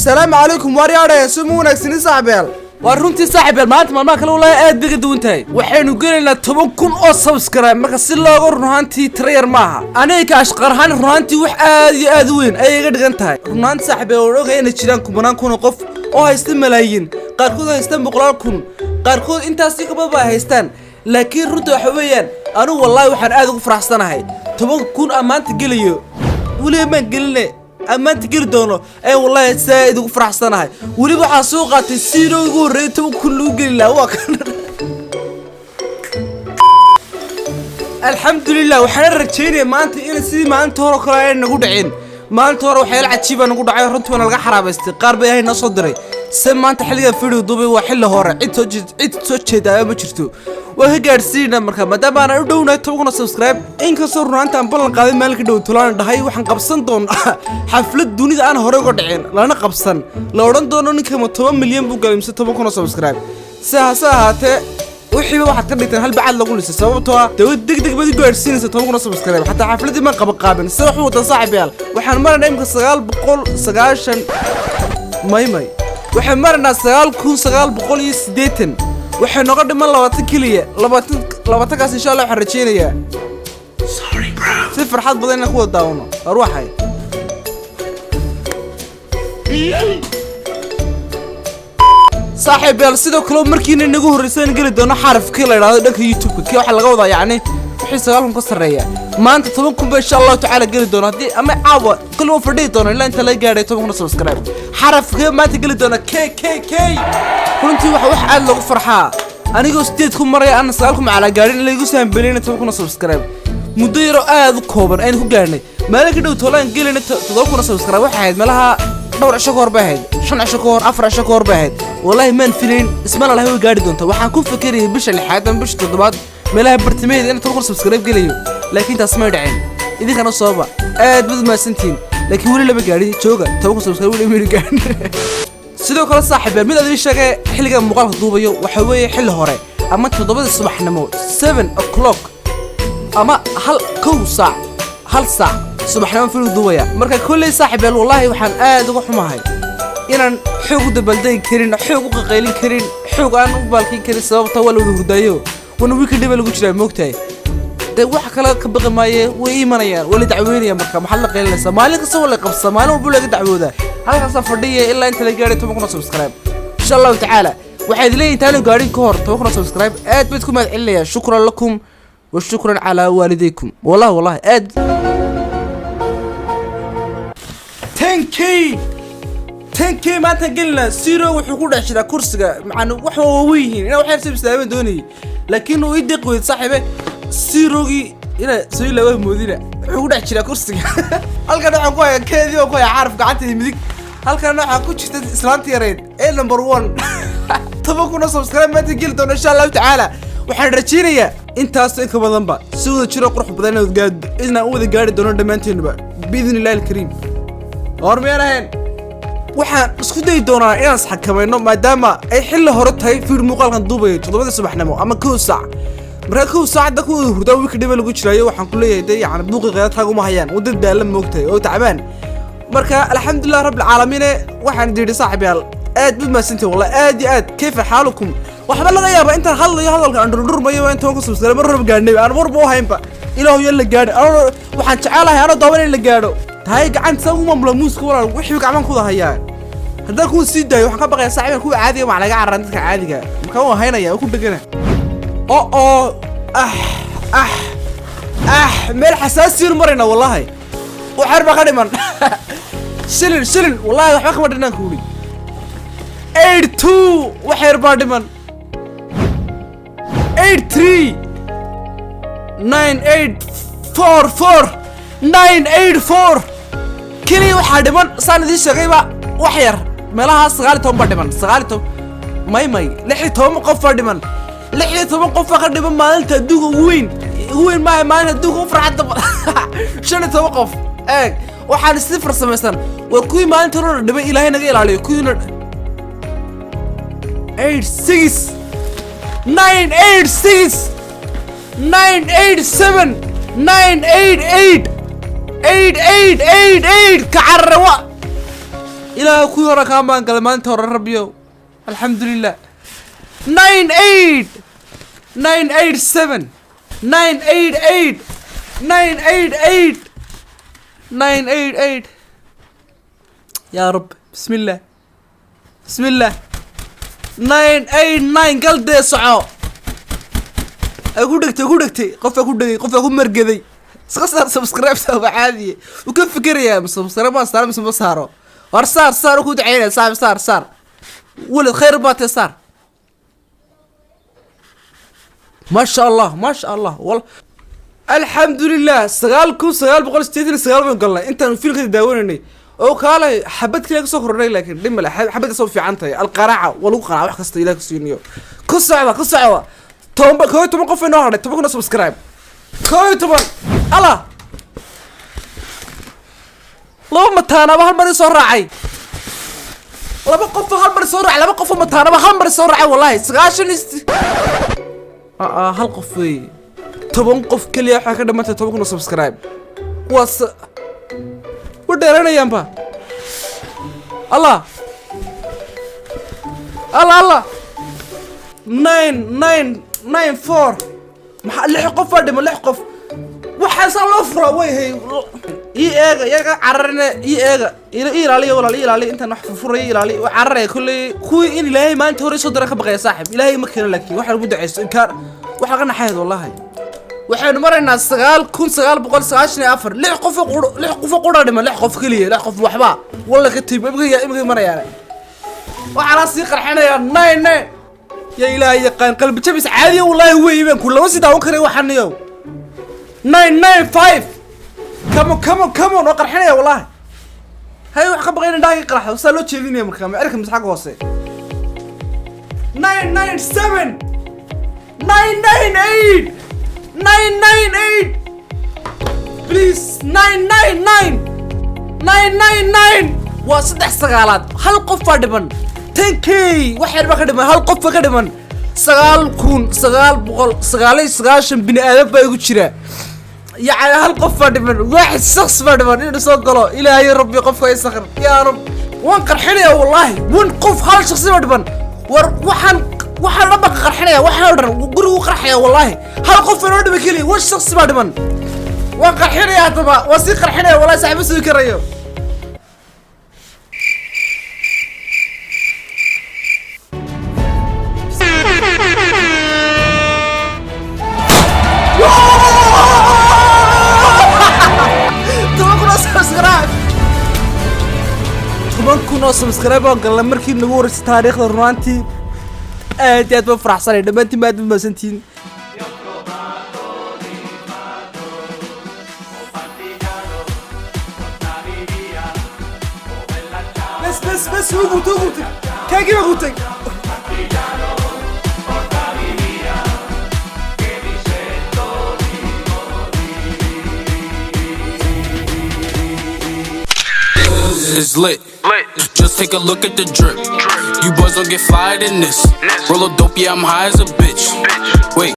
Asalaamu calaykum waaryaadhe, suma wanaagsanin saaxiibayaal. Waa runtii saaxiibayaal, maanta maalmaha kale wallaahi aad bay ka duwan tahay. Waxaynu gelaynaa 10,000 oo subscribe. Marka si looga run ahaantii tira yar maaha. Aniga ka ashqar ahaan run ahaantii wax aad iyo aad u weyn ayay iga dhigan tahay. Run ahaantii saaxiibayaal, waan ogahay inay jiraan kumanaan kun oo qof oo haysta malaayiin, qaarkood haysta boqolaal kun, qaarkood intaas ka badan ba ay haystaan. Laakiin runta waxa weeyaan, anigu wallaahi waxaan aad ugu faraxsanahay 10,000 aan maanta gelayo. Weliba maan geline, ammaanta geli doono ayaan wallaahi saa'id ugu faraxsanahay. Weliba waxaa soo qaatay siiroo ugu horreeyay 10,000 lagu geli lahaa waa kan. Alxamdulilah, waxaana rajaynaya maanta in sidii maalinta hore oo kale aanay nagu dhicin. Maalinta hore waxyaala cajiiba nagu dhacay, runtii waana laga xaraabaystay, qaar ba Ilaahay noo soo diray. Se maanta xilligan video duubay waa xilli hore, cid soo jeedaaba ma jirto. Waa ka gaadhsiinaa marka, maadaama aanan u dhownahay 10,000 oo subscribe. Inkastoo runaanta aan ballan qaaday maalinka dhow tolaan dhahay waxaan qabsan doonaa xaflad dunida aan hore uga dhicin lana qabsan, la odhan doono ninkama 10 milyan buu galay mise 10,000 oo subscribe. Si hase ahaatee wixiiba waxaad ka dhigteen hal bacaad lagu lisay, sababtoo ah dawlad deg deg baad u gaadhsiinaysa 10,000 oo subscribe. Xataa xafladii maan qabaqaabin. Sida wax u wadan saaxiibayaal, waxaan maraynaa imika 990, may, waxaan maraynaa 9,980. Waxay nooga dhiman 20 keliya. 20-kaas insha Allah waxaan rajaynayaa si farxad badan inaan ku wada daawano. War waxay saaxiibayaal, sidoo kale markiina inagu horreysa in geli doono xarafkii la idhaahdo dhanka YouTube-ka kii waxaa laga wadaa yacni wixii 9,000 ka sarreeya. Maanta 10,000 ba insha Allahu tacaala geli doono, haddii ama caawa kulli waan fadhiyi doono ilaa inta laga gaadhay 10,000 oo subscribe. Xarafkee maanta geli doona? K K K. Runtii waxa wax aad loogu farxaa anigoo 8,000 maraya ana 9,000 macalaa gaadhin in laygu saambeliyna 10,000 oo subscribe muddo yaroo aad u kooban aynu ku gaadhnay. Maalin ka dhow toolaan gelayna 7,000 oo subscribe waxay ahayd meelaha dhowr cisho ka hor bay ahayd, 5 cisho ka hor, 4 cisho ka hor bay ahayd. Wallaahi maan filayn, ismana lahay way gaadhi doonta. Waxaan ku fekerayay bisha lixaad ama bisha toddobaad meelaha bartimaheeda in 10,000 subscribe gelayo, laakiin taas may dhaceen. Idinkana sababa aad baad mahadsantihiin, laakiin weli lama gaadhin. Jooga, 10,000 subscribe weli maynu gaadhin. Sidoo kale saaxiibyaal, mid aad ii sheegay, xilligan muuqaalka duubayo waxa weeye xilli hore ama 7-dii subaxnimo, 7 o'clock ama hal kow saac, hal saac subaxnimo film duubaya. Marka kolley saaxiibyaal, wallaahi waxaan aad uga xumahay inaan xoog u dabaaldegi karin, xoog u qaqaylin karin, xoog aan u baalkin karin, sababta waa la wada hurdaayo, wana weekend baa lagu jiraa, moogtahay. Dee wax kale ka baqi maaye, way imanayaan, waa la dacweynaya. Marka maxaad la qaylinaysaa? Maalin kasta waa la qabsaa, maalin walba laga dacwoodaa. Halkaasaa fadhiya ilaa inta la gaadhay 10,000 oo subscribe insha Allahu tacaala. Waxaad leeyihin intaanu gaadhin ka hor 10,000 oo subscribe aad baad ku mahad celinaya. Shukran lakum wa shukran calaa waalidaykum. Wallahi wallahi aad 10K, 10K maanta gelina. Zero wuxuu ku dhex jiraa kursiga, macna wax waa waaweyn yihiin inaa wax yar islaaman doonayay, laakiin uu ii deeq weyd saaxiibe. Zerogii ina soo ilaawa moodina wuxuu ku dhex jiraa kursiga. Halkan waxaan ku hayaa keedii oo ku hayaa xaraf gacanta midig, halkan waxaa ku jirta islaanta yareyd ee number one. 10,000 oo subscribe maanta geli doona insha Allahu tacaala. Waxaan rajaynayaa intaas in ka badanba si wada jiro qurux badan inaan u wada gaari doono dhammaanteenuba biidni illahi alkariim. Hor miyaan ahayn? Waxaan isku dayi doonaa inaan isxakamayno maadaama ay xilli hore tahay fiir muuqaalkan duubayo, 7-dii subaxnimo ama kow saac. Markaa kow saacadda ku wada hurdaa, weekend ba lagu jiraayo. Waxaan ku leeyahay dee yacni buuqi qeyda taaguma hayaan, wadda daalan moogtahay oo tacbaan. Marka alxamdulilah rabbil caalamiine, waxaan idhi saaxiibyaal aad baad mahadsantihin, wallahi aad iyo aad. Kayfa xaalukum? Waxba laga yaabaa intaan hadlayo hadalka aan dhurdhurmayo waa intaan ku subscribe mar horba gaadhnay, aan warba u haynba. Ilaahu yan la gaadho, anoo waxaan jecelahay anoo daawan in la gaadho tahay. Gacanta saan ugu maamula muuska walaal, wixii gacmaan kuwada hayaa. Haddaan kuwa sii daayo waxaan ka baqayaa saaxiibkan kuwa caadiga maa laga cararaan dadka caadiga. Marka waan haynaya oo ku dhegana oo oo ah ah ah meel xasaasiyan marayna. Wallahi waxyar baa ka dhiman, shilin shilin, wallahi waxba kama dhinaan kuuli. 82, wax yar baa dhiman. 83, 98, 4 4, 9 8 4 keliya waxaa dhiman. Saan idiin sheegayba wax yar meelahaas 19 baa dhiman, 19, may, 16 qof baa dhiman, 16 qof baa ka dhiman maalinta adduunka ugu weyn. Ugu weyn maaha, maalinta adduunka ugu farxadda badan. 15 qof eeg, waxaan si farsamaysan war kuwii maalinta hore dhibay Ilaahay naga ilaaliyo kuwiina. 8 6 9 8 6 9 8 7 9 8 8 8 8 8 8 ka carara wa. Ilaahu kuwii hore kaa maangalay maalinta hore, rabbiyow. Alxamdulilah. 9 8 9 8 7 9 8 8 9 8 8 9 8 8. Yaa rab, bismillah, bismillah. 9 8 9. Galdee, soco. Ay ku dhegtay, ku dhegtay. Qofaa ku dhegay, qofaa ku margaday. Iska saar subscribe, waa caadiye. Wuu ka fikirayaa, mise subscribe baan saaro mise ma saaro? War saar, saar, ku duceynaya saaxib. Saar, saar, walad khayr baa tee, saar. Maasha Allah, maasha Allah. Wal alxamdulilah, 9989 baan galnay intaan filmka daawanaynay. Oo kaalay, xabad kale kasoo kordhay, laakiin dhib male. Xabadda soo fiican tahay. Alqaraaca waa lagu qanaaca wax kasta Ilaah ku siiniyo. Ku socda, ku socda. 10, 11 qof inoo hadhay 10,000 oo subscribe. 11. Allah, laba mataanaba hal mar i soo raacay. Laba qof hal mar soo raacay. Laba qof oo mataanaba hal mar soo raacay. Wallahi 90 hal qof wey. 10 qof keliya waxaa ka dhimantay 10,000 oo subscribe. Kuwaas wa dheeranayaanba. Allah, Allah, Allah. 9 9 9 4. Maxaa? Lix qof baa dhiman, lix qof. Waxaasaa loo furaa way. Hay, ii eega, iyaga cararine, ii eega. Ii ilaaliya walaal, ii ilaaliya intaan wax furfuraya. Ii ilaaliya waa cararaya kolley. Kuwii in Ilaahay maalinta hore soo dira ka baqaya saaxib. Ilaahay ma keeno, laakiin waxa lagu ducaysto inkaar wax laga naxayd. Wallahi waxaynu maraynaa 9994. Lix qof oo qur, lix qof oo qura dhiman. Lix qof keliya, lix qof waxba walla ka tiib. Imika marayaan, waxaa la sii qarxinayaa 9 9. Ya Ilaahay yaqaan, qalbi jabis caadiya wallaahi wey. Baan ku lama sii daawan karay waxaniyow. 9 9 5. Come on, come on, come on. Waa qarxinaya wallahi. Hay, wax ka baqay in indhaha ka qarxo. Saa loo jeedinaya marka, ma cirka mise xagga hoose? 9 9 7 9 9 8 9 9 8. Please, 9 9 9 9 9 9. Waa saddex sagaalaad. Hal qof baa dhiman. 10K wax yar baa ka dhiman. Hal qof baa ka dhiman. 9999 bini aadam baa igu jira. Yacni hal qof baa dhiman, waaxid shakhs baa dhiman inuu soo galo. Ilaahay rabbi, qofka i sakhr yaa rab. Waan qarxinaya wallahi. One qof, hal shakhsi baa dhiman. War waxaan dhan baan qarxinaya. Waxaan oo dhan gurigu qarxaya wallahi. Hal qof inoo dhiman keliya, one shakhsi baa dhiman. Waan qarxinaya haddaba, waan sii qarxinaya wallahi. Saaxiib, ma sugi karayo. 10,000 oo subscribe, 10,000 oo subscribe oo galna markii nagu horeysay taariikhda. Runaantii aad iyo aad baan faraxsanay. Dhammaantiin ba aad ba mahadsantihiin. Ti ho trovato di fatto, oh partigiano, portami via, oh bella ciao. Bes, bes, bes, wuu gubtay, wuu gubtay. Kaagii baa gubtay. Partigiano, portami via, che mi sento di morire. It's lit. Just take a look at the drip. You boys don't get flyer than this. Roll a dope, yeah, I'm high as a bitch. Wait.